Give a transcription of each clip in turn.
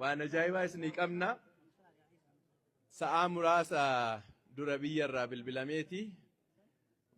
Waan ajaa'ibaa isinii qabna. Sa'aa muraasa dura biyya irraa bilbilameeti.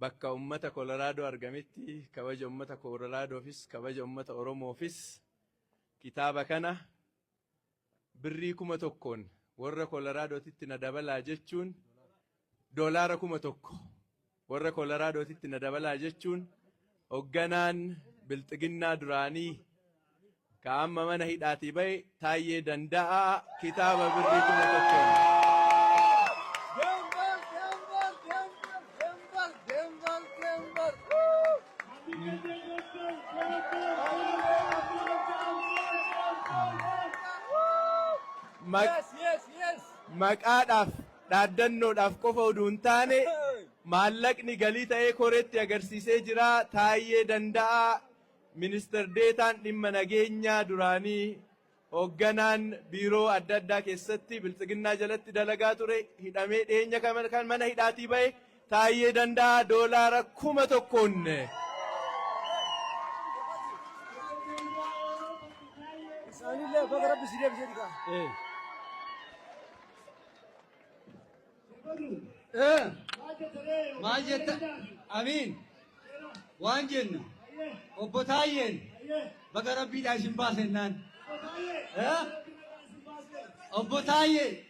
Bakka ummata Kolaraadoo argametti kabaja ummata Koloraadoofis kabaja ummata Oromoofis kitaaba kana birrii 1000n warra Kolaraadootitti na dabalaa jechuun doolaara 1000 warra Kolaraadootitti na dabalaa jechuun hogganaan bilxiginnaa duraanii ka amma mana hidhaatii bahe Taayyee Danda'aa kitaaba birrii 1000n. Denver, Denver, Denver, Denver, Denver, Denver. Yes, yes, yes. Maqaadhaaf dhaaddannoodhaaf qofa oduu hin taane maallaqni galii ta'ee koreetti agarsiisee jira. Taayyee Danda'aa Minister Deetaan dhimma nageenyaa duraanii hoogganaan biiroo adda addaa keessatti biltsiginnaa jalatti dalagaa ture hidhamee dhiyeenya kan mana hidhaatii bahe Taayyee Danda'aa doolaara 1000n. Isaanillee baga rabbi si deebisee digaa. Maal jetta? Amiin. Waan jennu. Obbo Taayyeen baga rabbiidhaa isin baase jennaan. Obbo Taayyee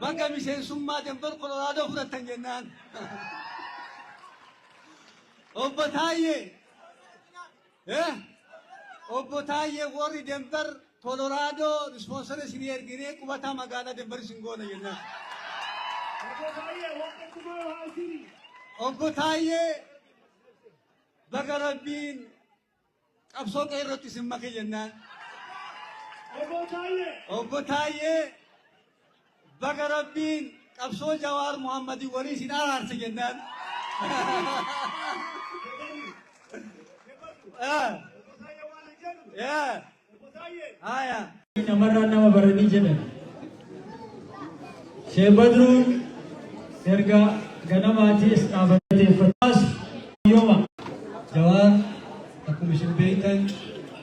baga miseensummaa Denver Koloraadoo fudhattan jennaan. Obbo Taayyee Obbo Taayyee warri Denver Koloraadoo ispoonsara isinii erginee qubataa magaalaa Denver isin goona jennaan. Obbo Taayyee baga rabbiin qabsoo qeerrootti isin make jennaan. Obbo Taayyee baga rabbiin qabsoo Jawaar Muhammadii walii isin araarse jennaan. Haya. Namarraa nama baranii jedhan. Sheekh Badruun erga ganamaatiis dhaabateeffataas yooma. Jawaar akkuma isin beektan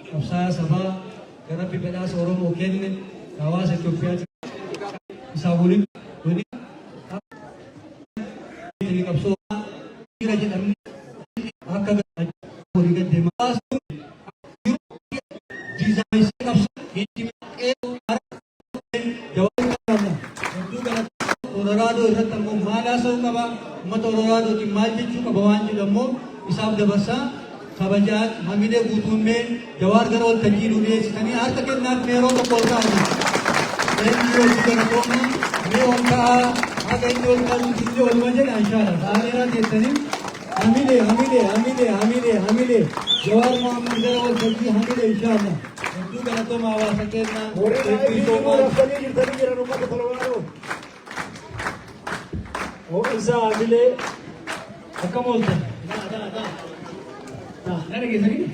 qabsaa'aa sabaa kan Rabbi badhaasa Oromoo kenne hawaasa Itoophiyaatti isaa waliin waliin qabsoo jira jedhamni akka walii gad deemaa Koloraadoo irratti ammoo maal haasa'uu qaba uummata Koloraadootiin maal jechuu qaba waan jedhu ammoo isaaf dabarsaa kabajaan hamilee guutuun mee Jawaar gara waltajjii nu dhiyeessitanii harka kennaaf mee yeroo tokko ol ka'anii. Inni hojii galatooma mee ol ka'aa haga inni ol ka'u illee oluma jedha inshaalla ta'aniiraa teessanii hamilee hamilee hamilee hamilee hamilee Jawaar Mohammad gara waltajjii hamilee inshaalla. Hedduu galatooma hawaasa keenya. Warri Thank you so live much. raftanii jirtanii jiran uummata Koloraadoo. Ho'isaa hamilee akkam ooltan? Na dhageessanii?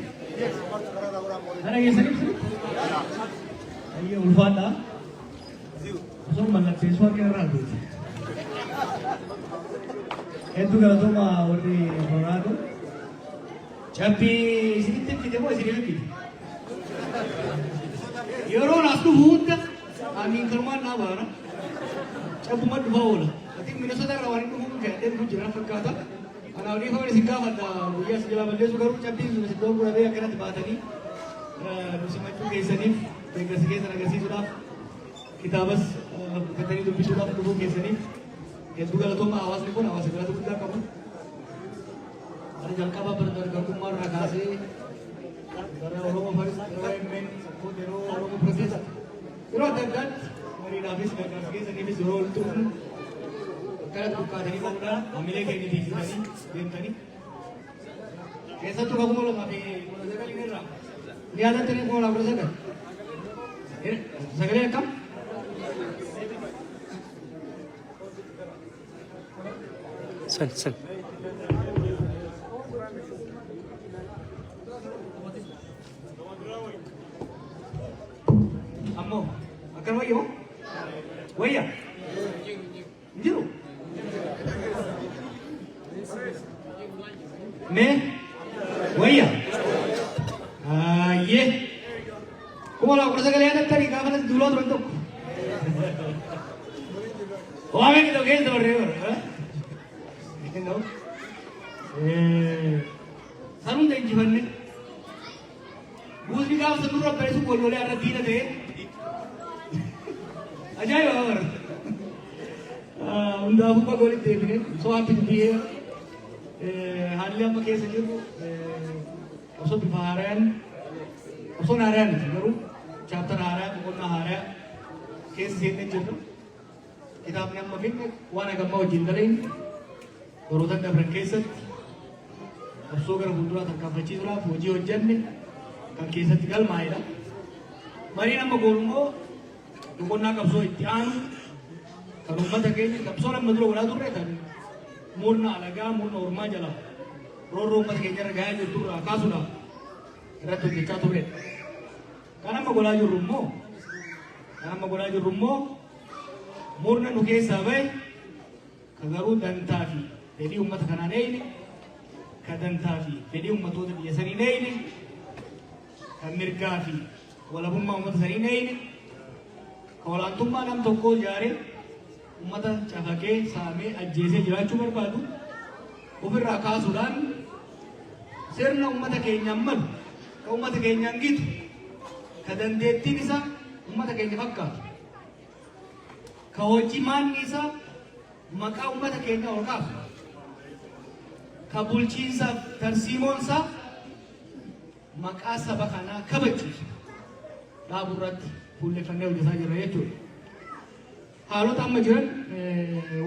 Na dhageessanii? Ayyee ulfaadha. Osoo mallatteessuu harka irraa duuti. Hedduu galatooma warri Koloraadoo. Cabbii isinitti fide moo isinii fide? Yeroon as dhufu hunda amiin kanumaan naa baana. Cabbuma dhufaa oola. Ati Minnesota irraa waan hin dhufuuf fe'adhee dhufu jira fakkaata. Kanaaf dhiifama isin gaafadha guyyaa isin jalaa balleessu garuu cabbiin sun isin dhoorgu dhabee akkanatti baatanii nu simachuu keessaniif deeggarsa keessan agarsiisuudhaaf kitaabas bitatanii dubbisuudhaaf dhufuu keessaniif hedduu galatooma hawaasni kun hawaasa galata guddaa qabu. Bara jalqaba bara dargaggummaa irraa kaasee bara Oromoo Faris, yeroo OMN, yeroo Oromoo Protest, yeroo adda addaatti mariidhaafis gargaarsa keessaniifis yeroo walitti dhufnu akkanatti buqqaatanii ba'uudhaan hamilee keenya tiisisanii deemtanii. Keessattuu kan 2019 irraa ni yaadattanii 2019. Sagalee akkam? San san. Ammoo akkana wayya moo? Wayya? Hin jiru? Mee wayya? Ayyee. 2019 yaadattanii gaafa natti duulaa turan tokko. Waa meeqa tokko keessa dabarree bara. San hunda injifanne. Guusni gaafa san nurra bare sun gollolee har'a diina ta'e. Ajaa'iba bara. Hundaafuu baga walitti deebine. So happy to be here. Haalli amma keessa jirru osoo bifa haaraan, osoon haaraan miti garuu chapter haaraa, boqonnaa haaraa keessa seennee jirra. Kitaabni amma finne waan hagammaa wajjin dalagne baroota dabran keessatti qabsoo gara fuulduraa tarkaanfachiisuudhaaf hojii hojjenne kan keessatti galmaa'edha. Mariin amma goonu immoo boqonnaa qabsoo itti aanu kan uummata keenya qabsoo amma dura godhaa turre kan murna alagaa, murna ormaa jala roorroo uummata keenya irra gahaa jirtu irraa kaasuudhaaf irratti hojjechaa turredha. Kan amma godhaa jirru immoo murna nu keessaa bahe ka garuu dantaa fi fedhii uummata kanaan eeyne, ka dantaa fi fedhii uummatoota biyya sanii eeyne, kan mirgaa fi walabummaa uummata sanii eeyne, ka olaantummaa nam tokkoo ijaaree uummata cafaqee, saamee, ajjeesee jiraachuu barbaadu ofirraa kaasuudhaan sirna uummata keenyaan malu, ka uummata keenyaan gitu, ka dandeettiin isaa uummata keenya fakkaatu, ka hojii maanni isaa maqaa uummata keenya ol kaasu, ka bulchiinsaaf tarsiimoon isaa maqaa saba kanaa kabachiisu dhaabuu irratti fuulleffannee hojjetaa jirra jechuudha. Haalota amma jiran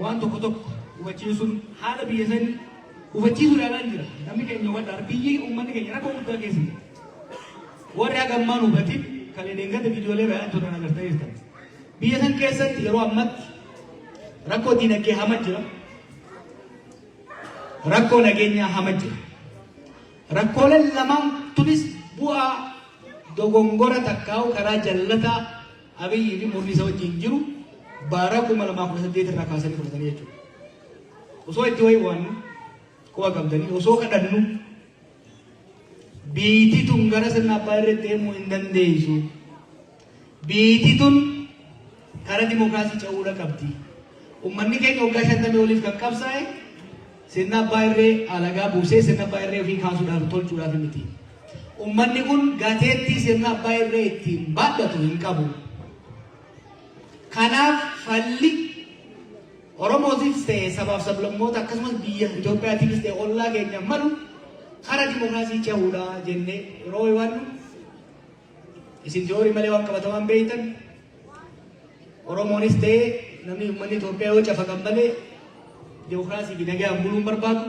waan tokko tokko hubachiisuun, haala biyya sanii hubachiisuu ilaalaa jira. Namni keenya hubadhaa, biyyi uummanni keenya rakkoo guddaa keessa jira. Warri hagammaan hubatin kalee deengada viidiyoolee bayan turan agartanii jirtan. Biyya san keessatti yeroo ammatti rakkoo diinagdee hama jira. Rakkoo nageenyaa hama jira. Rakkooleen lamaan tunis bu'aa dogongora takkaa'u karaa jallataa Abiyyi fi murni isa wajjin jiru bara 2018 irraa kaasanii fudhatanii jechuudha. Osoo itti wayii waannu quba qabdanii, osoo kadhannu, biitii tun gara sirna abbaa irree deemuu hin dandeessu. Biitii tun karaa dimookiraasii ce'uudha qabdi. Uummanni keenya waggaa 50 oliif kan qabsaa'e sirna abbaa irree alagaa buusee sirna abbaa irree ofii kaasuudhaaf, tolchuudhaaf miti. Uummanni kun gateettii sirna abbaa irree ittiin baadhatu hin qabu. Kanaaf falli Oromootiifis ta'e sabaaf sablammoota akkasumas biyya Itoophiyaatiifis ta'e ollaa keenya malu karaa dimookiraasii ce'uudha jennee yeroo waannu, isin tiyoorii malee waan qabatamaan beektan, Oromoonis ta'e namni uummanni Itoophiyaa yoo cafaqan malee dimookiraasii fi nagaan buluun barbaadu.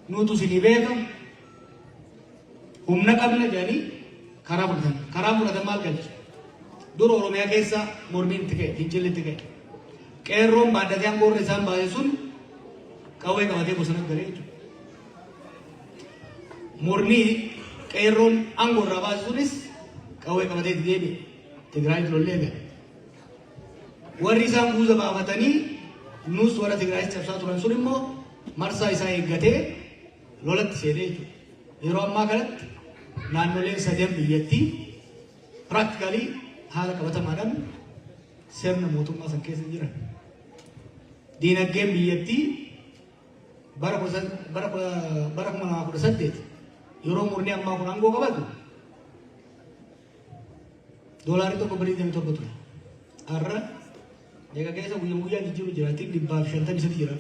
Nuutu isinii beeka, humna qabna jedhanii karaa fudhatan. Karaa fudhatan maal galche? Dura Oromiyaa keessa mormiin itti ka'e, fincilli itti ka'e. Qeerroon baaddatee aangoo irra isaan baase sun qawwee qabatee bosona galee jechuudha. Murni qeerroon aangoo irraa baase sunis qawwee qabatee itti deebi'e. Tigraayitti lollee gale. Warri isaan guuza baafatanii nus warra Tigraayis cabsaa turan sun immoo marsaa isaa eeggatee lolatti seenee jechuudha. Yeroo ammaa kanatti naannoleen sadan biyyattii practically haala qabatamaadhaan sirna mootummaa san keessa jiran. Diinagdeen biyyattii bara 2018 yeroo murni ammaa kun aangoo qabatu doolaarri tokko birrii 27 ture. Har'a meeqa keessa guyyaa guyyaan jijjiiru jira. 153 jira.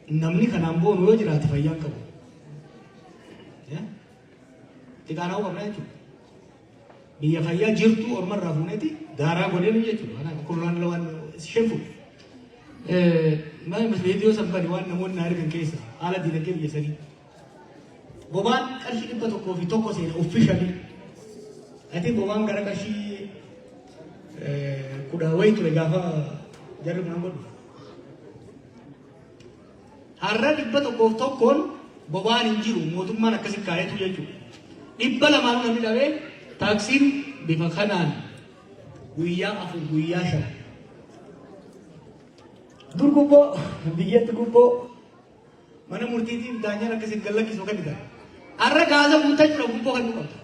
Namni kanaan boonu yoo jiraate fayyaan qabu. Xiqaanaa qabna jechuudha. Biyya fayyaa jirtu ormarraa fuuneeti daaraa godheenu jechuudha. Kanaaf kun waan waan shameful. Maal viidiyoo san bani waan namoonni na argan keessa haala diinagdee biyya sanii. Bobaan qarshii 101 seene officially. Ati bobaan gara qarshii kudha wayi ture gaafa jarri kun godhu. Har'a 101n bobaan hin jiru, mootummaan akkasi kaa'etu jechuudha. 200 namni dhabee taaksiin bifa kanaan guyyaa 4, guyyaa 5. Dur gubboo biyyatti gubboo mana murtiitiif daanyaan akkasiin gallakkisu kan didan. Har'a gaaza guuttachuudhaaf gubboo kan qabda.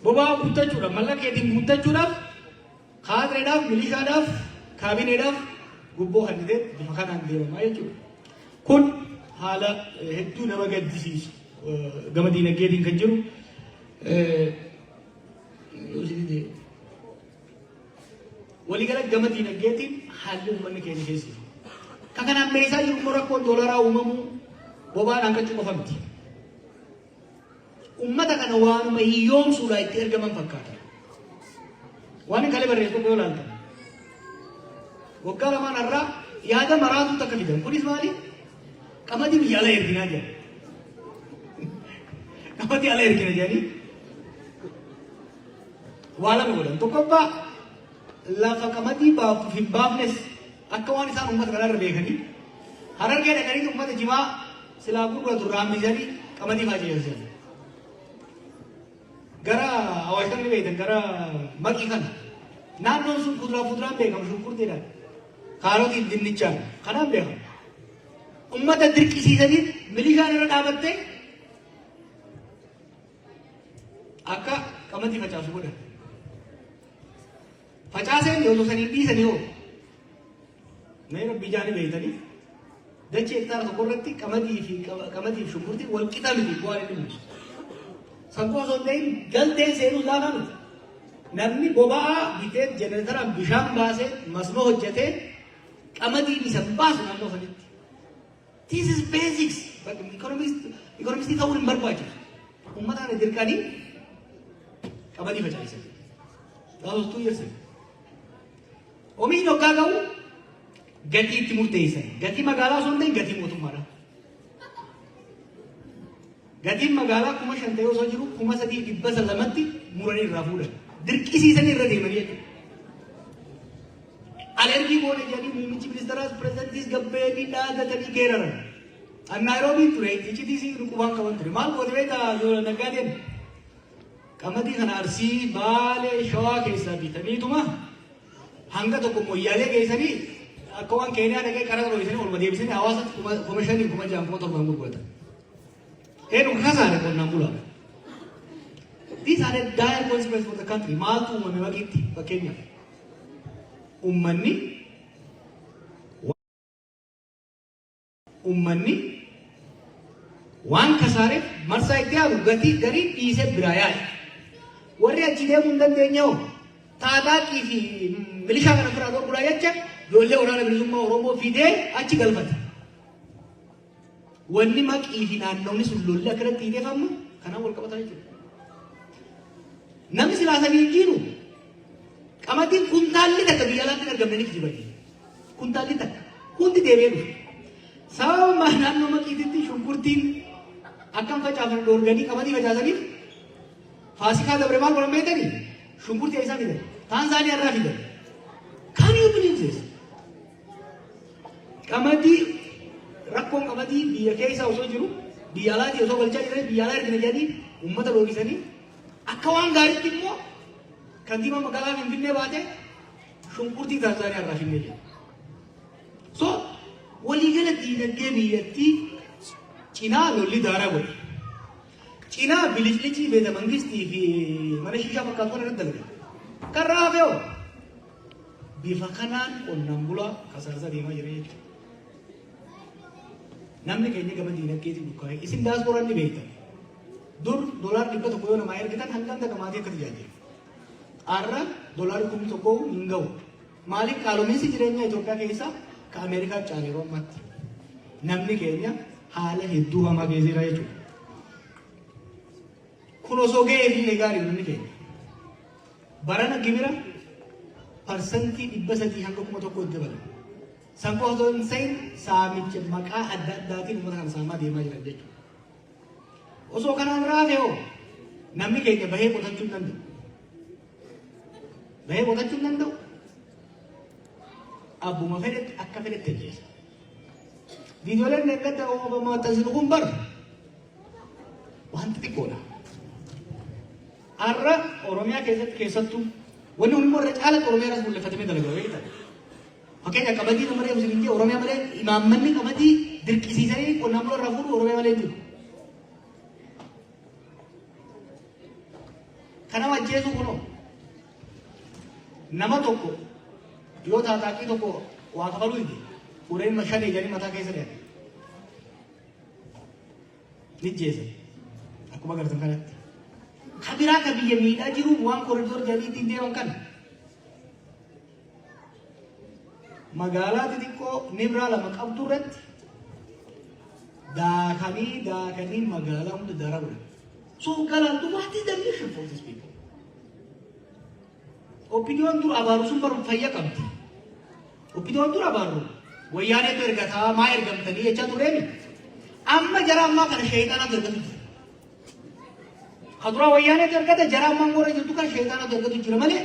Boba'aa guuttachuudhaaf, mallaqa keetiin guuttachuudhaaf, kaadireedhaaf, milishaadhaaf, kaabineedhaaf gubboo kennitee bifa kanaan deemamaa jechuudha. Kun haala hedduu nama gaddisiisu gama diinagdeetiin kan jiru. Waliigala gama diinagdeetiin haalli uummanni keenya keessa jiru. Ka kanaan meeshaa jiru immoo rakkoon doolaraa uumamuu, boba'aan hanqachuu qofa miti. Uummata kana waanuma hiyyoomsuudhaa itti ergaman fakkaata. Waan hin kalee barreessu tokko yoo ilaaltan. Waggaa 2n har'aa yaada maraatu takka fidan. Kunis maali? Qamadii biyya ala erginaa jedhan. Qamadii ala ergina jedhanii waa lama godhan. Tokkoffaa, lafa qamadii baaftuuf hin baafnes akka waan isaan uummata kanarra beekanii, Harargee dhaqanii uummata jimaa silaa gurguratu irraa hambisanii qamadii fa'aa. Gara Awaash kan ni beektan, gara Maqii kana. Naannoon sun kuduraa fuduraan beekamu, shunkurtiidhaan. Kaarotiin, dinnichaan kanaan beekamu. Uummata dirqisiisanii milishaan irra dhaabattee akka qamadii facaasu godhan. Facaaseen yoo saniin dhiisanii hoo? Mee rabbii jaanii beektanii, dachee hektaara tokko irratti qamadii fi shunkurtii wal qixa miti bu'aan inni buusu. Saggoo osoo hin ta'in galteen seenuu laafaa miti. Namni boba'aa bitee, jenereetaraan bishaan baasee, masnoo hojjetee qamadiin isa baasu naannoo sanitti. This is basics. Economistii ta'uun hin barbaachisu. Uummata kana dirqanii qamadii facaasan. That was 2 years ago. Oomishni hoggaa gahu gatii itti murteessan. Gatii magaalaa osoo hin ta'in gatii mootummaadha. Gatiin magaalaa 5,000 ta'ee osoo jiru 3,200tti muranii irraa fuudhan. Dirqisiisanii irra deemanii jechuudha. Alergii goone jedhanii muummichi ministeeraas pirezidantiis gabbeetii dhaadatanii geeraran. An Naayiroobiin ture, iccitii si qubaan qaban ture. Maal goote beektaa naggaadeen? Qamadii kana Arsii, Baalee, Shawaa keessaa bitaniituma hanga tokko Moyyaalee geessanii akka waan Keeniyaa dhaqee karaa dho'isanii olma deebisanii hawaasatti 5,000, 6,000, 7,000 gurguratan. Eenyu kasaare? Qonnaan bulaa. These are the dire consequences for the country. Maaltu uumame Maqiitti fakkeenyaaf? Uummanni waan kasaareef marsaa itti aanu gatii garii dhiisee biraa yaa'e. Warri achi deemuu hin dandeenye hoo, taataaqii fi milishaa kana biraa dhorkuudhaa jecha ijoollee Waraana Bilisummaa Oromoo fidee achi galfate. Wanni Maqii fi naannawni sun lolli akkanatti hiiteef amma kanaan wal qabataa jechuudha. Namni silaa sanii hin jiru, qamadiin kuntaalli takka biyya alaatti hin argamne, ni kijibanii. Kuntaalli takka hundi deebi'ee dhufe. Sababa naannoo Maqiititti shunkurtiin akkam facaafan dhoorganii qamadii facaasaniif, Faasikaa dabre maal godhan beektanii? Shunkurtii eessaa fidan? Taanzaaniyaa irraa fidan. Can you believe this? Qamadii, rakkoon qamadii biyya keessa osoo jiru, biyya alaatii osoo galchaa jiranii, biyya alaa ergina jedhanii uummata dhoorgisanii, akka waan gaariitti immoo kantiibaa magaalaa Finfinnee baatee shunkurtii Taanzaaniyaa irraa finnee jedha. So waliigala diinagdee biyyattii cinaa lolli daaraa godhe. Cinaa biliclicii beeta mangistii fi mana shiishaa fakkaatu kana irratti dalagan. Kan raafee hoo bifa kanaan qonnaan bulaa kasaarsaa deemaa jira jechuudha. Namni keenya gama diinagdeetiin dukkaa'e. Isin daasporaan ni beektan. Dur $100 yoo namaa ergitan hangam takka maatii akka tajaajilu. Har'a $1,000 hin ga'u. Maaliif? Qaalominsi jireenyaa Itoophiyaa keessa ka Ameerikaa caala yeroo ammaatti. Namni keenya haala hedduu hamaa keessa jira jechuudha. Kun osoo ga'ee fi gaarii namni keenya. Barana gibira 300% hanga 1000 dabala. San qofa osoo hin ta'in saamicha maqaa adda addaatiin uummata kana saamaa deemaa jiran jechuudha. Osoo kanaan raafee hoo, namni keenya bahee qotachuu hin danda'u. Bahee qotachuu hin danda'u. Abbuma fedhetti akka fedhetti ajjeesa. Viidiyooleen eeggata maxxansinu kun bar wanti xiqqoodha. Har'a Oromiyaa keessatti keessattuu wanni kun immoo irra caalatti Oromiyaa irratti fuulleeffatamee dalagaa beektan. Fakkeenya qamadii nama reefu isin jee, Oromiyaa malee imaammanni qamadii dirqisiisanii qonnaan bulaa irraa fuudhu Oromiyaa malee hin jiru. Kan nama ajjeesu kunoo nama tokko yoo taataaqii tokko waa kafaluu dide, fuudhanii shan eeganii mataa keessa deema. Ni jeesan akkuma agartan kanatti. Ka biraa ka biyya miidhaa jiru waan corridor jedhanii ittiin deeman kana. Magaalaa xixiqqoo nibraa lama qabdu irratti daakanii daakanii magaalaa hunda daaraa godhan. So galantu, what is the mission for these people? OPDOn dur abaaru sun baru fayya qabdi. OPDOn dur abaaru wayyaaneetu ergataa maa ergamtanii jechaa turreemi. Amma jara ammaa kana sheeyxaanatu ergatu jira. Ka duraa wayyaaneetu ergata, jara ammaan warra jirtu kana sheeyxaanatu ergatu jira malee,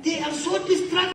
they are so distracted.